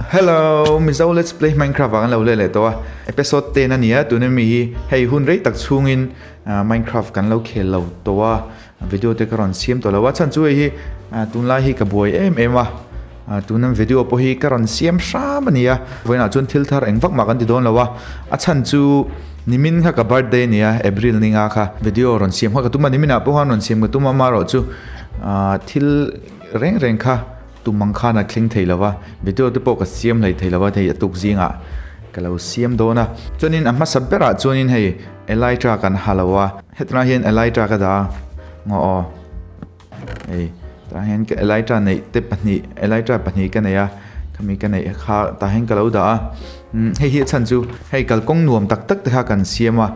Hello Mizo Let's Play Minecraft ah kan lo let leh tawh a, episode 10 a ni a, tuna mi hi hei hun rei tak chhungin Minecraft kan lo khel lo tawh a, video te ka rawn siam tawh lo a, chhan chu hei hi tunlai hi ka buai em em a, tuna video pawh hi ka rawn siam hram a ni a, vawiinah chuan thil thar eng vak mah kan ti dawn lo a, a chhan chu nimin kha ka birthday a ni a, April ninga kha video rawn siam kha ka tum a, niminah pawh khan rawn siam ka tum a, amaherawh chu thil reng reng kha tum ang khan a thleng thei lo va, video te pawh ka siam hlei thei lo va, hei a tuk zingah ka lo siam dawn a, chuanin a hmasa berah chuanin hei Elytra kan ha lo a, hetlai hian Elytra ka dah a, ngaw aw hei tah hian ka Elytra neih te pahnih Elytra pahnih ka nei a, khami ka neih kha tah hian ka lo dah a, umm hei hi a chhan chu hei kalkawng nuam tak tak te kha kan siam a,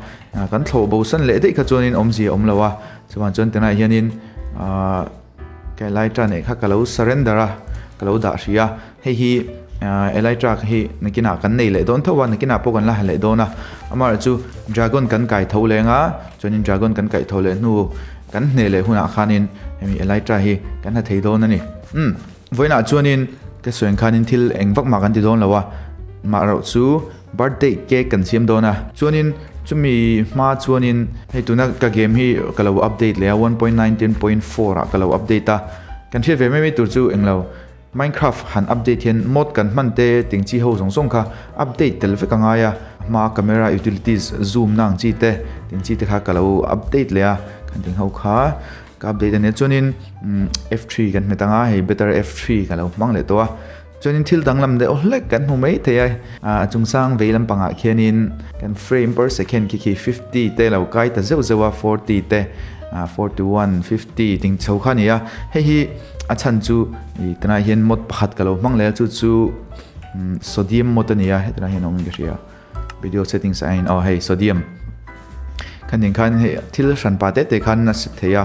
kan thlawh bo san leh daih kha chuanin awmzia a awm lo a, chuvang chuan tunah hianin ahh. Ka Elytra neih kha ka lo surrender a, ka lo dah hrih a, hei hi Elytra hi nakinah kan nei leh dawn tho a, nakinah pawh kan la ha leh dawn a, amaherawh chu dragon kan kai tho leng a, chuanin dragon kan kaih tho leh hnu kan hneh leh hunah khanin hemi Elytra hi kan ha thei dawn a ni. Umm vawiinah chuanin ka sawi ang khanin thil eng vak mah kan ti dawn lo a, maherawh chu birthday cake kan siam dawn a, chuanin chumi hma chuanin hei tuna ka game hi ka lo update leh a 1.19.4 ah ka lo update a, kan hriat ve mai mai tur chu englo Minecraft han update hian mod kan hman te ting chi ho zawng zawng kha update tel vek a ngai a, a hma camera utilities zoom na ang chi te ting chi te kha ka lo update leh a, kan ting ho kha ka update a nia chuanin F3 kan hmet anga hei better F3 ka lo hmang leh tawh a. Chuanin thil danglam deuh hlek kan hmu mai thei a, a chungchang vei lampangah khianin kan frame per second khi khi 50 te lo kai ta zeuh zeuh a, 40 te, 41, 50 ting chho kha a ni a. Hei hi a chhan chu ih tunah hian mod pakhat ka lo hmang leh a, chu chu sodium mod a ni a, hetlai hian a awm in ka hria video settings ah hian aw hei sodium khanin khan hei thil hran pa te te khan a set thei a,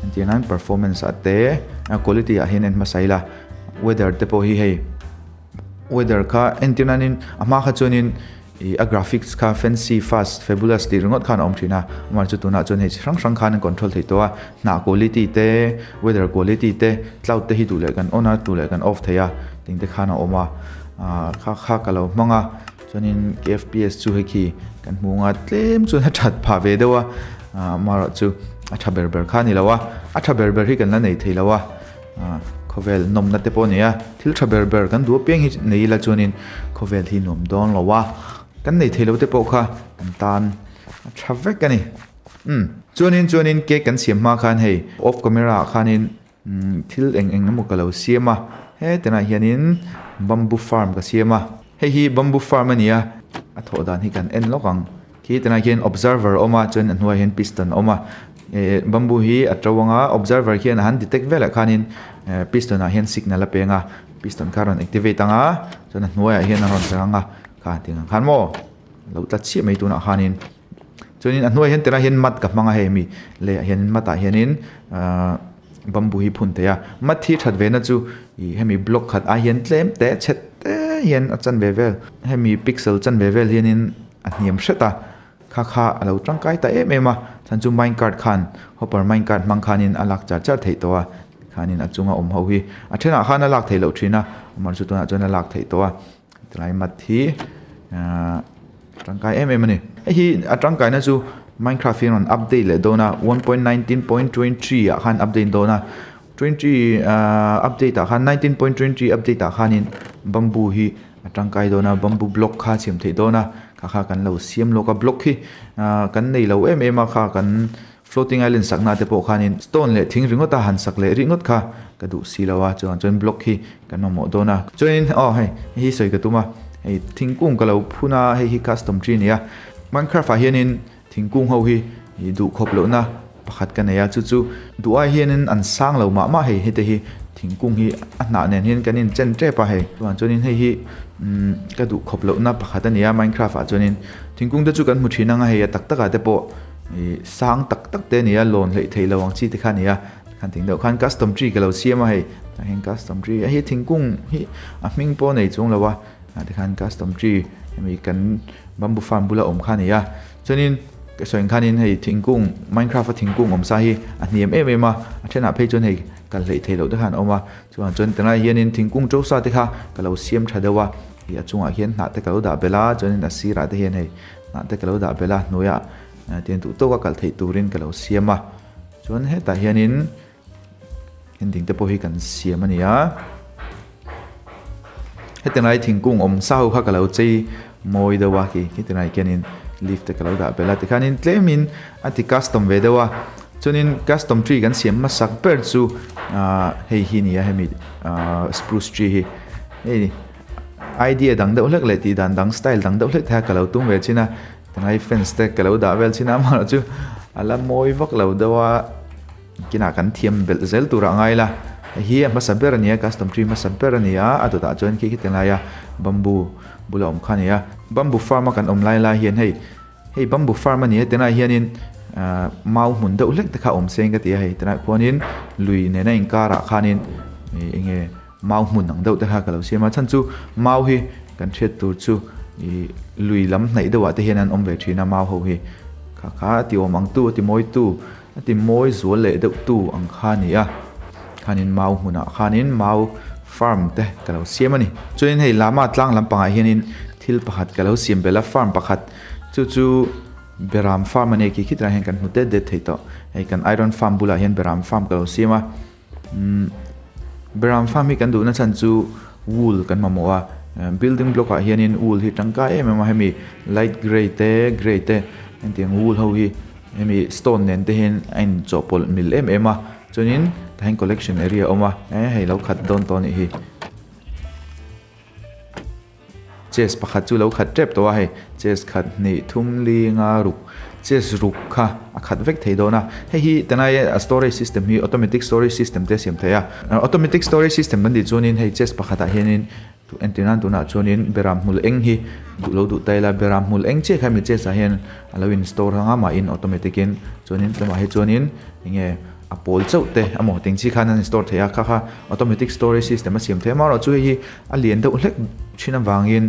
entir nan performance ah te quality ah hian en hmasa ila. Weather te pawh hi hei weather kha entir nanin a hma kha chuanin ih a graphics kha fancy fast fabulous tih ringawt khan a awm thin a amah chu tunah chuan hei chi hrang hrang khan an control thei tawh a hnah quality te weather quality te cloud te hi duh leh kan on a duh leh kan off thei a ting te khan a awm a ah kha kha ka lo hmang a chuanin F_P_S chu hei khi kan hmu ang a tlem chuan a that phah ve deuh a ah amaherawh chu a tha ber ber kha a ni lo a a tha ber ber hi kan la nei thei lo a. Khawvel nawmna te pawh a ni a, thil tha ber ber kan duh apiang hi nei ila chuanin khawvel hi nuam dawn lo a, kan nei thei lo te pawh kha kan tan a tha vek a ni. Umm chuanin chuanin cake kan siam hma khan hei off camera ah khanin thil eng eng emaw ka lo siam a, hetinah hianin bamboo farm ka siam a, hei hi bamboo farm a ni a, a thawh dan hi kan en lawk ang. Khi tunah khian observer a awm a chuan a hnuaiah hian piston a awm a eh bamboo hi a to anga observer khian a han detect velah khanin eh piston ah hian signal a peng a piston kha a rawn activate anga chuan a hnuaiah hian a rawn tla ang a kha tiang ang khan maw lo tla chiah mai tunah khanin chuanin a hnuaiah hian tunah hian mat ka hmang a hei mi leiah hianin mat ah hianin ahh bamboo hi phun thei a mat hi that ve na chu ih hemi block khat ai hian tlem te chhet te hian a chanve vel hemi pixel chanve vel hianin. A hniam hret a, kha kha a lo tangkai ta em em a, chhan chu minecart khan hopper minecart hmang khanin a lak char char theih tawh a, tikhanin a chunga awm ho hi a thenah khan a lak theih loh thin a, amah chu tunah chuan a lak theih tawh a, tilai mat hi ahh tangkai em em a ni. Hei hi a tangkaina chu minecraft hi a rawn update leh dawn a, 1.19.23 ah khan update dawn a, 20 ahh update ah khan 19.20 update ah khanin bamboo hi. A tangkai dawn a, bamboo block kha a siam theih dawn a, kha kha kan lo siam lawk a, block hi ah kan nei lo em em a kha kan floating island sakna te pawh khanin stone leh thing ringawt a han sak leh ringawt kha ka duh si lo a, chuan chuan block hi kan mamawh dawn a, chuanin aw hei hei hi sawi ka tum a, hei thingkung ka lo phun a, hei hi custom tree a ni a, minecraft ah hianin thingkung ho hi ih duh khawp lohna pakhat ka nei a, chu chu duh ai hianin an sang lo mah mah hei hete hi thingkung hi a hnah nen hian kan inchen tep a hei chuan chuanin hei hi umm ka duh khawp lohna pakhat a ni a minecraft ah chuanin thingkung te chu kan hmu thin ang a hei a tak tak ah te pawh ih sang tak tak te a ni a lawn hleih theih lo ang chi te kha a ni a khan thing deuh khan custom tree ka lo siam a hei tah hian custom tree hei thingkung hi a hming pawh a nei chuang lo a tah te khan custom tree hemi kan bamboo farm bula awm kha a ni a. Chuanin ka sawi ang khanin hei thingkung minecraft a thingkung awm sa hi a hniam em em a, a thenah phei chuan hei kal hleih theih loh te khan a awm a, chuan chuan tunlai hianin thingkung to sa te kha ka lo siam tha deuh a. Ih a chungah hian hnah te ka lo dah belh a chuanin a sirah te hian hei hnah te ka lo dah belh a hnuaiah tiang duh tawka kal theih turin ka lo siam a chuan hetah hianin ending te pawh hi kan siam a ni a heti lai thingkung awm sa ho kha ka lo chei mawi deuh a khi heti lai khianin leaf te ka lo dah belh a tikhanin tlemin a ti custom ve deuh a chuanin custom tree kan siam hmasak ber chu ahh hei hi a ni a hemi ahh spruce tree hi hei idea dang deuh hlek leh tih dan dang style dang deuh hlek te kha ka lo tum ve thin a tunlai fence te ka lo dah vel thin a amaherawhchu a la mawi vak lo deuh a. Kinah kan thiam belh zel turah ngai la. Hei hi a hmasa ber a ni a, custom tree hmasa ber a ni a, a dawtah chuan khi khiti laia bamboo bula awm kha a ni a. Bamboo farm a kan awm lai lai hian hei, hei bamboo farm a ni a, tunah hianin ahh mau hmun deuh hlek te kha awm seng ka ti a hei, tunah khuanin lui nena inkarah khanin ih eng nge mau hmun ang deuh te kha ka lo siam a, chhan chu mau hi kan hriat tur chu ih lui lam hnaih deuhah te hian an awm ve thin a mau ho hi kha kha a ti awm ang tu a ti mawi tu. A ti mawi zual leh deuh tu ang kha a ni a, khanin mau hmunah khanin mau farm te ka lo siam a ni. Chuanin hei lama tlang lampangah hianin thil pakhat ka lo siam belh a, farm pakhat chu chu beram farm a ni a, khi khitlaiah hian kan hmu det det thei tawh. Hei kan iron farm bulah hian beram farm ka lo siam a. Umm beram farm hi kan duhna chhan chu wool kan mamawh a building block ah hianin wool hi tangkai em em a hemi light grey te grey te hetiang wool ho hi hemi stone nen te hian a inchawhpawlh mil em em a chuanin tah hian collection area a awm a eh hei lo khat dawn tawh a nih hi. Chest pakhat chu lo khat tep tawh a hei chest khat hnih thum li nga ruk chest ruk kha a khat vek thei dawn a hei hi tunlai a storage system hi automatic storage system te a siam thei a automatic storage system kan tih chuanin hei chest pakhatah hianin entir nan tunah chuanin beram hmul eng hi duh lo duh ta ila beram hmul eng chiah kha hemi chest ah hian a lo in store ang a mahin automatic in chuanin tlawmah hi chuanin eng nge. A pawl chauh te emaw teng chi khan an store thei a, kha kha automatic storage system a siam thei a, amaherawh chu hei hi a lian deuh hlek thin avangin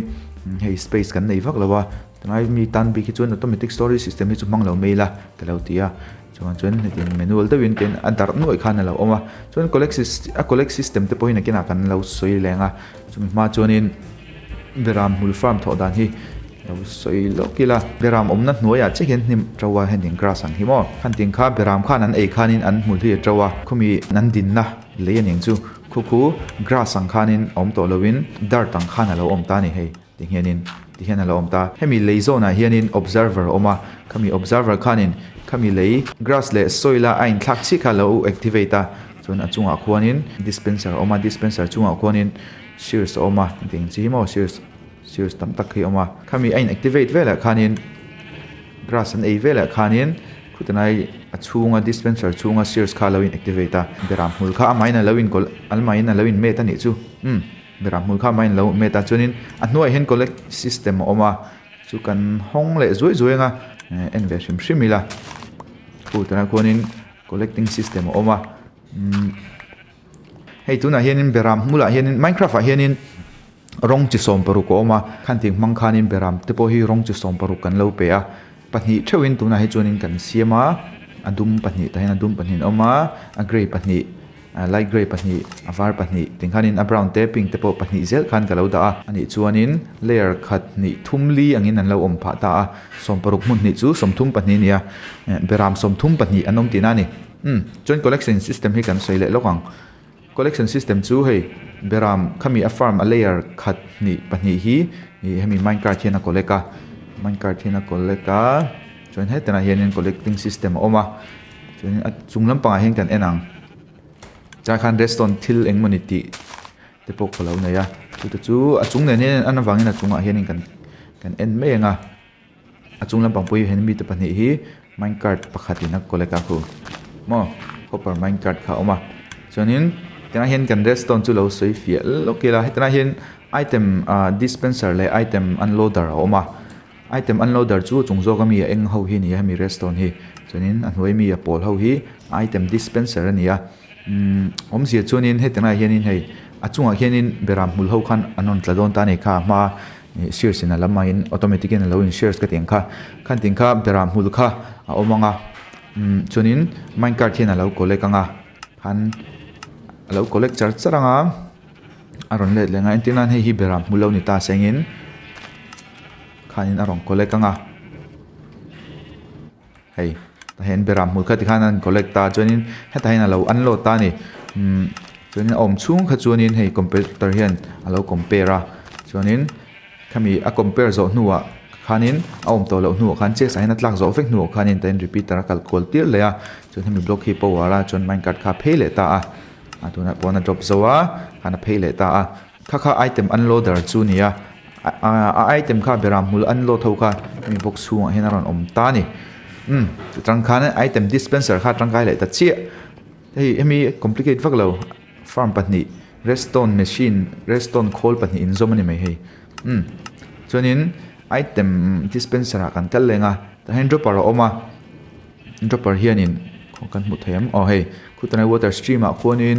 hei space kan nei vak lo a, tunlai mi tan bik hi chuan automatic storage system hi chu hmang lo mai ila ka lo ti a, chuan chuan hetiang manual deuhin ten a darh nuaih khan a lo awm a, chuan collect a collect system te pawhin nakinah kan lo sawi leng a, chumi hma chuanin beram hmul farm thawh dan hi lo sawi lawk ila beram awmna hnuaiah chiah hian hnim to a hetiang grass ang hi maw khanting kha beram khan an ei khanin an hmul hi a to a khumi an dinna lei a ning chu khu khu grass ang khanin a awm tawh loin dirt ang khan a lo awm ta a ni hei ti hianin ti hian a lo awm ta hemi lei zawnah hianin observer a awm a khami observer khanin khami lei grass leh soil a a inthlak chiah kha a lo activate a chuan a chungah khuanin dispenser a awm a dispenser chungah khuanin shears a awm a hetiang chi hi maw shears shears tam tak hi a awm a khami a in activate velah khanin grass an ei velah khanin khutilai a chhunga dispenser chhunga shears kha a lo in activate a beram hmul kha amahin a lo in kawlh amahin a lo in met a nih chu umm beram hmul kha amahin a lo met a chuanin a hnuaiah hian collect system a awm a chu kan hawng leh zuai zuai ang a en ve hrim hrim ila khu tunah khuanin collecting system a awm a umm. Hei tunah hianin beram hmulah hianin minecraft ah hianin rawng chi 60 a awm a khanting hmang khanin beram te pawh hi rawng chi 60 kan lo pe a pahnih theuhin tunah hi chuanin kan siam a a dum pahnih tah hian a dum pahnih an awm a a grey pahnih a light grey pahnih a var pahnih ting khanin a brown te pink te pawh pahnih zel khan ka lo dah a anih chuanin layer khat hnih thum li angin an lo awm phah ta a 60 hmun hnih chu 32 a ni a beram 32 an awm tihna a ni. Umm chuan collection system hi kan sawi leh lawk ang. Collection system chu hei beram khami a farm a layer khat hnih pahnih hi ih hemi minecart hian a collect a minecart hian a collect a chuan hetlaiah hianin collecting system a awm a chuanin a chung lampangah hian kan en ang chai khan redstone thil eng emawni tih te pawh ka lo nei a chute chu a chung nen hian an avangin a chungah hianin kan kan en mai ang a. A chung lampang pawh hi he mite pahnih hi minecart pakhatin a collect a khu maw copper minecart kha a awm a chuanin tunah hian kan redstone chu lo sawi fiah lawk ila hetlaiah hian item ah dispenser leh item unloader a awm a item unloader chu a chung zawk ami a eng ho hi a ni a hemi redstone hi chuanin a hnuai mi a pawl ho hi item dispenser a ni a umm awmzia chuanin hetiang laiah hianin hei a chungah hianin beram hmul ho khan an rawn tla dawn ta a ni kha a hma. Ih shears in a lam aiin automatic in a lo in shears ka tih ang kha khanting kha beram hmul kha a awm ang a umm chuanin minecart hian a lo collect ang a khan a lo collect char char ang a A rawn let leh ang a, entir nan hei hi beram hmu lo ni ta sengin khanin a rawn collect ang a. Hei tah hian beram hmul kha tikhan an collect ta chuanin hetah hian a lo unload ta a ni umm chuanin a awm chhung kha chuanin hei computer hian a lo compare a chuanin khami a compare zawh hnuah khanin a awm tawh loh hnuah khan chest ah hian a tlak zawh vek hnuah khanin tah hian repeater a kal kual tir leh a chuan hemi block hi power a chuan minecart kha a phei leh ta a a tunah pawn a drop zo a khan a phei leh ta a. Kha kha item unloader chu a ni a, a item kha beram hmul unload ho kha hemi box chhungah hian a rawn awm ta a ni. Umm chutang khan item dispenser kha a tangkai leh ta chiah. Hei hemi complicate vak lo farm pahnih redstone machine redstone khawl pahnih inzawm a ni mai hei. Umm chuanin item dispenser ah kan kal leng a tah hian dropper a awm a dropper hianin kan hmuh thei ang aw hei khutah water stream ah khuanin.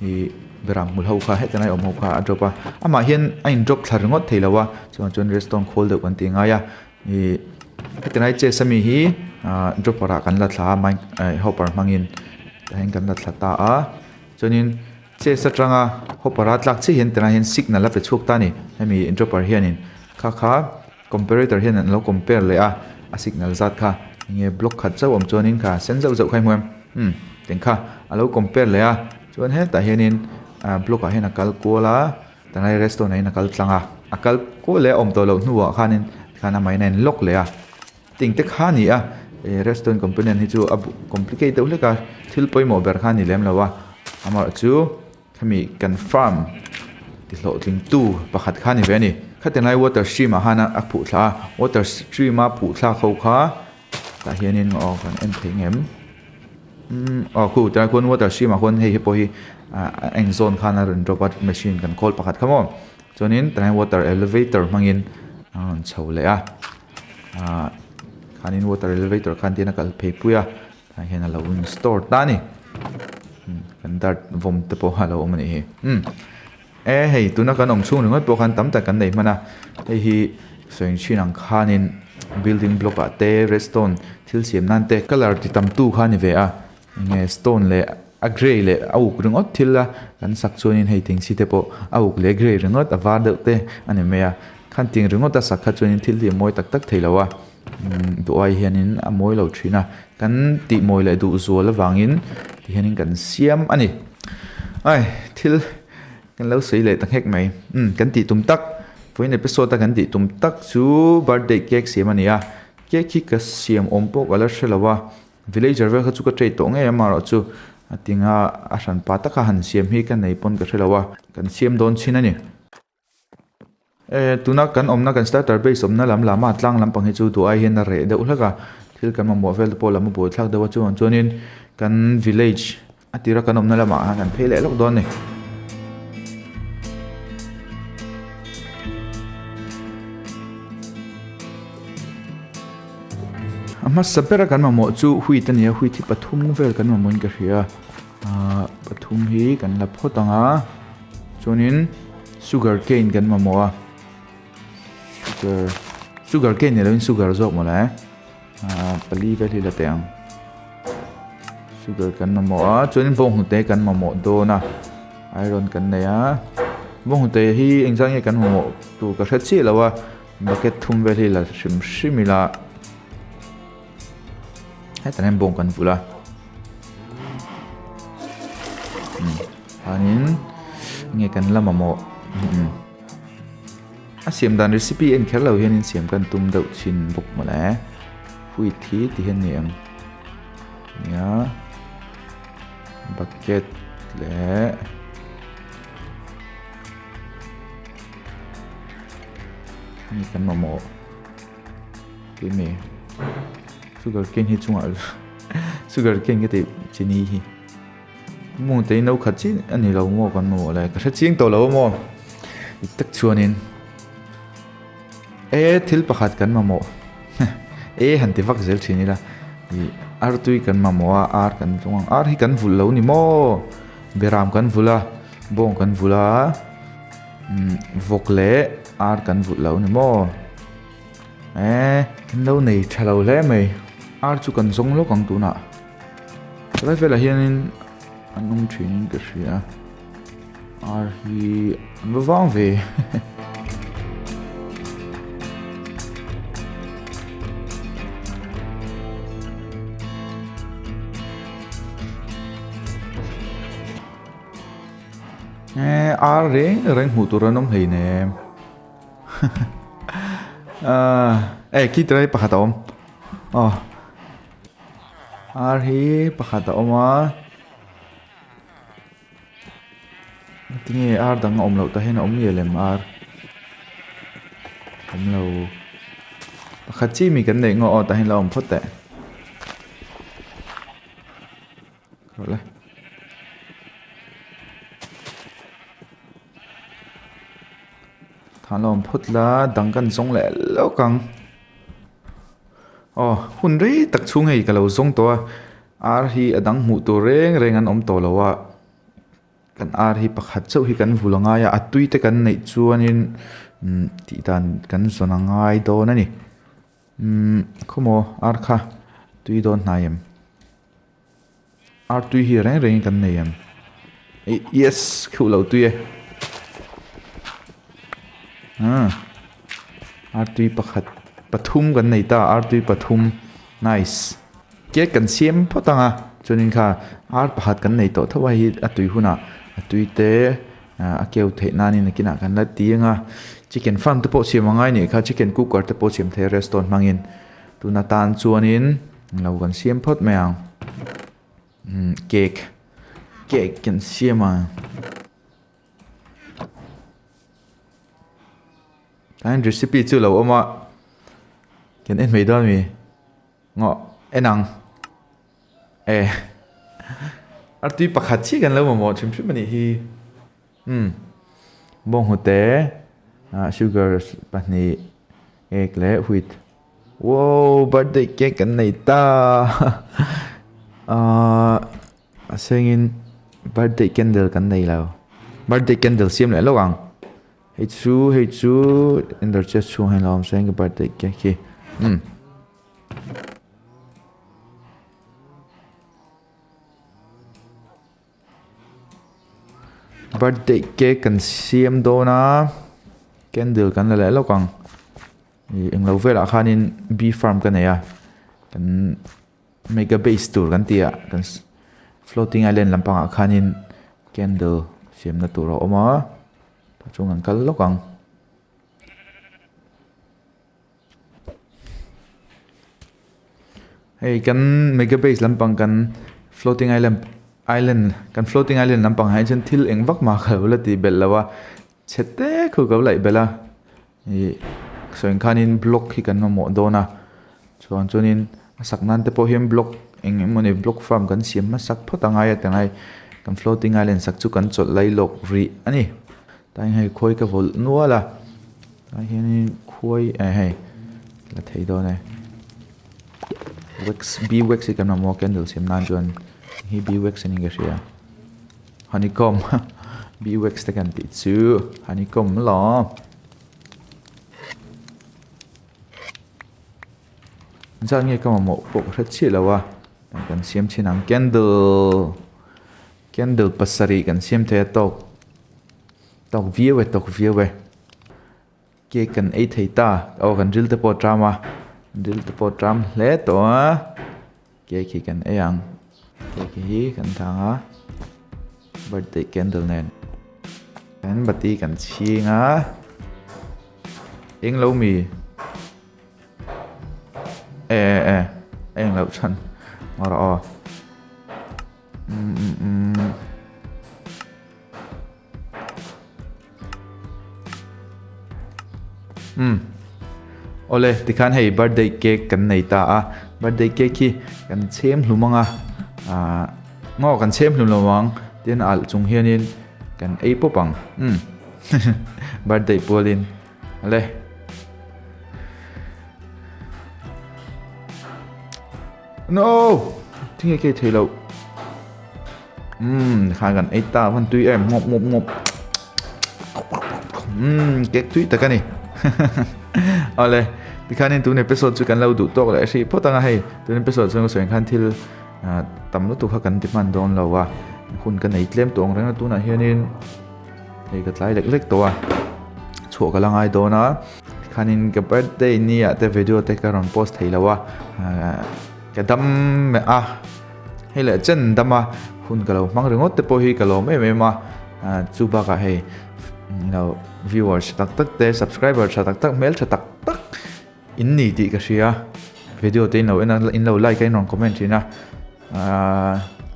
Ih beram hmul ho kha heti lai awm ho kha a drop a amah hian a in drop thla ringawt thei lo a chuan chuan redstone khawl deuh kan tih ngai a ih heti lai chest ami hi ah dropper ah kan la thla a mine eh hopper hmangin tah hian kan la thla ta a chuanin chest atanga hopper a tlak chiah hian tilai hian signal a pe chhuak ta a ni hemi dropper hianin kha kha comparator hian an lo compare leh a a signal zat kha enge block khat chauh awm chuanin kha sen zauh zauh kha i hmu em umm teng kha a lo compare leh a chuan hetah hianin ah block ah hian a kal kual a tunlai restaurant ah hian a kal tlang a a kal kual leh a awm tawh loh hnuah khanin tikhan amah in a in lock leh a ting te kha a ni a ih restaurant component hi chu a complicate deuh hlek a thil pawimawh ber kha a ni lem lo a amaherawhchu. Hemi kan farm ti hlawhtlingtu pakhat kha a ni ve a ni. Khatiang lai water stream ah khan a phuh thla a, water stream a phuh thlak ho kha tah hianin aw kan en thei ngem umm aw khu tilai khuan water stream ah khuan hei hi pawh hi a eng zawn khan a rawn drop a machine kan khawl pakhat kha maw chuanin tilai water elevator hmangin a rawn chho leh a ah khanin water elevator khan tin a kal phei pui a. Tah hian a lo in store ta a ni kan dart vawm te pawh a lo awm a nih hi umm e hei tuna kan awm chhung ringawt pawh khan tam tak kan nei hman a hei hi sawi thin ang khanin building block ah te redstone thil siam nan te colour ti tam tu kha a ni ve a enge stone leh a grey leh a uk ringawt thil a kan sak chuanin hei thingsi te pawh a uk leh grey ringawt a var deuh te a ni mai a khanting ringawt a sak kha chuanin thil hi a mawi tak tak thei lo a. Duai hianin a mawi lo thin a, kan tih mawi leh duh zual avangin tihianin kan siam a ni. Ai thil kan lo sawi leh ta nghek mai. Umm kan tih tum tak vawiin episode a kan tih tum tak chu birthday cake siam a ni a, cake hi ka siam awm pawh ka la hre lo a, villager vel kha chu ka trade tawh ngei a amaherawhchu a tinga a hranpa taka han siam hi ka nei pawn ka hre lo a, kan siam dawn chin a ni. Eh tuna kan awmna kan starter base awmna lam lama tlang lampang hi chu duh ai hian a reh deuh hlek a thil kan mamawh vel te pawh lam a buai thlak deuh a chuvang chuanin kan village a tira kan awmna lamah khan kan phei leh lawk dawn a ni. A hmasa bera kan mamawh chu wheat a ni a wheat hi pathum vel kan mamawhin ka hria ah pathum hi kan la phawt ang a chuanin. Sugar cane kan mamawh a sugar sugar cane ni lovin sugar zawk mawle ah pali vel hi la teh ang sugar kan mamawh a chuanin bawnghnute kan mamawh dawn a iron kan nei a bawnghnute hi engzah nge kan mamawh tur ka hre chiah lo a bucket thum vel hi la hrim hrim ila hetah hian bawng kan vulh a Chuanin nge kan la mamawh umm a siam dan recipe en kher lo hianin siam kan tum deuh chhin bawk mawle wheat hi ti hian ni ang nia bucket leh nge kan mamawh tui mi sugar cane hi chungah sugar cane ka tih chini hi. Mungtei no khat chin a ni lo maw kan mamawh le ka hre chiang tawh lo a maw dik tak chuanin e thil pakhat kan mamawh e han ti vak zel thin ila ih artui kan mamawh a ar kan zawng ang ar hi kan vulh lo ni maw beram kan vulh a bawng kan vulh a umm vawk leh ar kan vulh lo ni maw e kan lo nei tha lo hle mai ar chu kan zawng lawk ang tunah. Helai velah hianin an awm thinin ka hria. Ar hi an va vang ve. Eh, ar reng reng hmuh tur an awm hleinem. Ah, eh khi tray pakhat a awm. Oh. Ar hi pakhat a awm a. Tinge ar dang a awm loh tah hian a awm nge lem ar awm lo pakhat chi mi kan neih ngaw aw tah hian lo awm phawt teh rawh le tah lo awm phawt la dang kan zawng leh lawk ang aw hun rei tak chhung hei ka lo zawng tawh a. Ar hi a dang hmuh tur reng reng an awm tawh lo a, kan ar hi pakhat chauh hi kan vul a ngai a, a tui te kan neih chuanin umm tih dan kan zawn a ngai dawn a ni. Umm khawmaw ar kha tui dawn hnai em? Ar tui hi reng rengin kan nei em? Ih yes khuh lo tui e. Umm ar tui pakhat pathum kan nei ta ar tui pathum nice. Cake kan siam phawt ang a, chuanin kha ar pakhat kan nei tawh tho a hei a tui hunah a tui te a keu theih nanin a kinah kan la ti ang a, chicken farm te pawh siam a ngai nih kha chicken cooker te pawh siam thei a restaurant hmangin tuna tan chuanin lo kan siam phawt mai ang umm cake cake kan siam ang. Tlaiin recipe chu a lo awm a kan en mai dawn a mi. Ngaw en ang e artui pakhat chiah kan lo mamawh hrim hrim a nih hi umm bawnghnute ah sugar pahnih egg leh wheat wow birthday cake kan nei ta ahh a sengin birthday candle kan nei lo birthday candle siam leh lawk ang. Hei chu hei chu ender chest chhung hian lo awm se ka birthday cake hi umm. Birthday cake kan siam dawn a candle kan la leh lawk ang ih englo velah khanin bee farm ka nei a kan mega base tur kan tih ah kan floating island lampangah khanin candle siamna tur a awm a tah chuan kan kal lawk ang. Hei kan mega base lampang kan floating island island kan floating island lampang ah hian chuan thil eng vak mah ka lo la tih belh lo a chhe te khu ka lo laih belh a ih sawi ang khanin block hi kan mamawh dawn a chuan chuanin a sak nan te pawh hian block eng emaw ni block farm kan siam hmasak phawt a ngai a tingai kan floating island sak chu kan chawlh lai lawk rih a ni tlai hei khawi ka vawlh nual a. Tah hianin khuai eh hei la thei dawn e wax bee wax hi kan mamawh a candle siam nan chuan hei bee wax a ni ka hria honeycomb bee wax te kan tih chu honeycomb lawm zat nge ka mamawh pawh ka hre chiah lo a kan siam chhin ang candle candle pasarih kan siam thei a tawk. Tawk viau e, tawk viau e. Cake kan ei thei ta. Aw kan ril te pawh a ṭam a, ril te pawh a ṭam hle tawh a. Cake hi kan ei ang. Cake hi kan thang a, birthday candle nen. Kan bati kan chhing a, eng lo mi. E e e, eng loh chhan. Ngaw rawh aw. Umm umm umm. Umm awle tikhan hei birthday cake kan nei ta a birthday cake hi kan chhem hlum ang a ahh maw kan chhem hlum lo ang tin a alh chung hianin kan ei pawp ang umm birthday pualin awle. No! Tinge ke thei lo. Umm khan kan ei ta van tui em ngawp ngawp ngawp. Umm cake tui tak ani. Awle tikhanin tun episode chu kan lo duh tawk leh hrih phawt anga hei tun episode chuan ka sawi ang khan thil tam lutuk kha kan ti hman dawn lo a hun ka nei tlem tawh ang reng a tunah hianin. Hei ka tlai lek lek tawh a, chhuah ka la ngai dawn a, tikhanin ka birthday ni ah te video te ka rawn post thei lo a, ka dam a, hei leh chen dam a, hun ka lo hmang ringawt te pawh hi ka lawm em em a, chu bakah hei lo viewers tha tak tak te subscriber tha tak tak hmel tha tak tak in ni tih ka hria, video te in lo en a in lo like a in rawn comment thin a,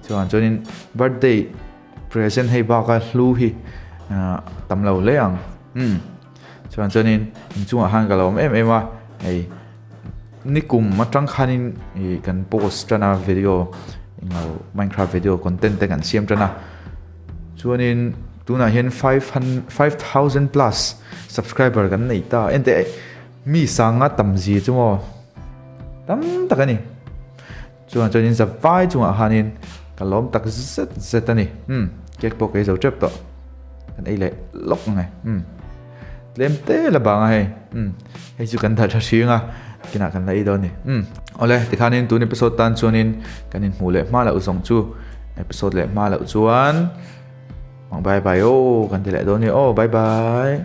chuan chuanin birthday. Present hei baka hlu hi tam lo hle ang umm chuan chuanin inchungah khan ka lo awm em em a hei nikum atang khanin ih kan post tan a video englo minecraft video content te kan siam tan a chuanin tunah hian 5000 plus subscriber kan nei ta enteh mi sanga tam zia chu maw tam tak a ni. Chuan chuan in za vai chungah khanin ka lawm tak zet zet a ni. Umm, cake pawh ka ei zo tep tawh. Kan ei leh lawk ang e. Umm, tlem te la bang a hei. Umm, hei chu kan dah tha hring a, kinah kan la ei dawn a ni. Umm, awle tikhanin tun episode tan chuanin kan inhmuh leh hma loh zawng chu episode leh hma loh chuan bye bye aw kan ti leh dawn a ni aw bye bye.